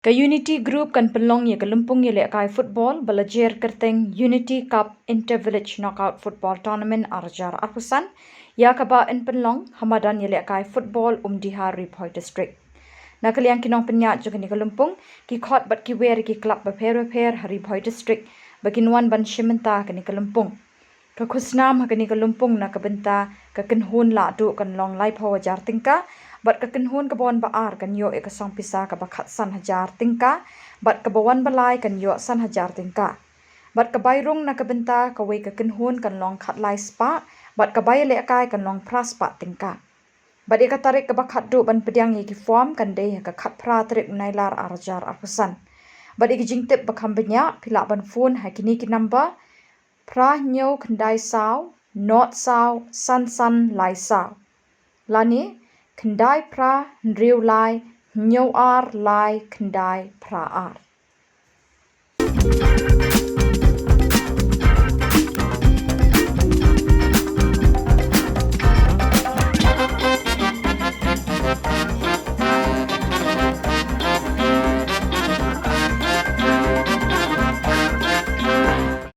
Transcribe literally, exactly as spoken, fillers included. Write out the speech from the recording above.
Ka Unity Group kan pynlong ïa ka lympung ïalehkai football ba la jer kyrteng Unity Cup Inter Village Knockout Football Tournament ar hajar arphew san, ïa kaba yn pynlong ha madan ïalehkai football Umdihar, Ri Bhoi District. Na ka liang ki nongpynïaid jong kane ka lympung, ki khot bad ki wer ïa ki club bapher bapher ha Ri Bhoi District ba kin wan ban shim bynta kane ka lympung. Ka khusnam ha kane ka lympung na ka bynta ka kynhun lahduh kan long laiphew hajar tyngka, bad ka kynhun kaba wan ba ar kan ïoh ïa ka song pisa kaba khatsan hajar tyngka, bad kaba wan ba lai kan ïoh san hajar tyngka. Bad ka bai rung na ka bynta kawei ka kynhun kan long khatlai spah, bad ka bai ïalehkai kan long phra spah tyngka. Bad ïa ka tarik kaba khatduh ban pdiang ïa ki form kan dei ha ka khatphra tarik u Nailar ar hajar arphew san. Bad ïa ki jingtip ba kham bniah phi lah ban phone ha kine ki number: phra hynñiew khyndai saw, nod saw, san san lai saw, lane khyndai phra hynriew lai hynñiew ar lai khyndai phra ar.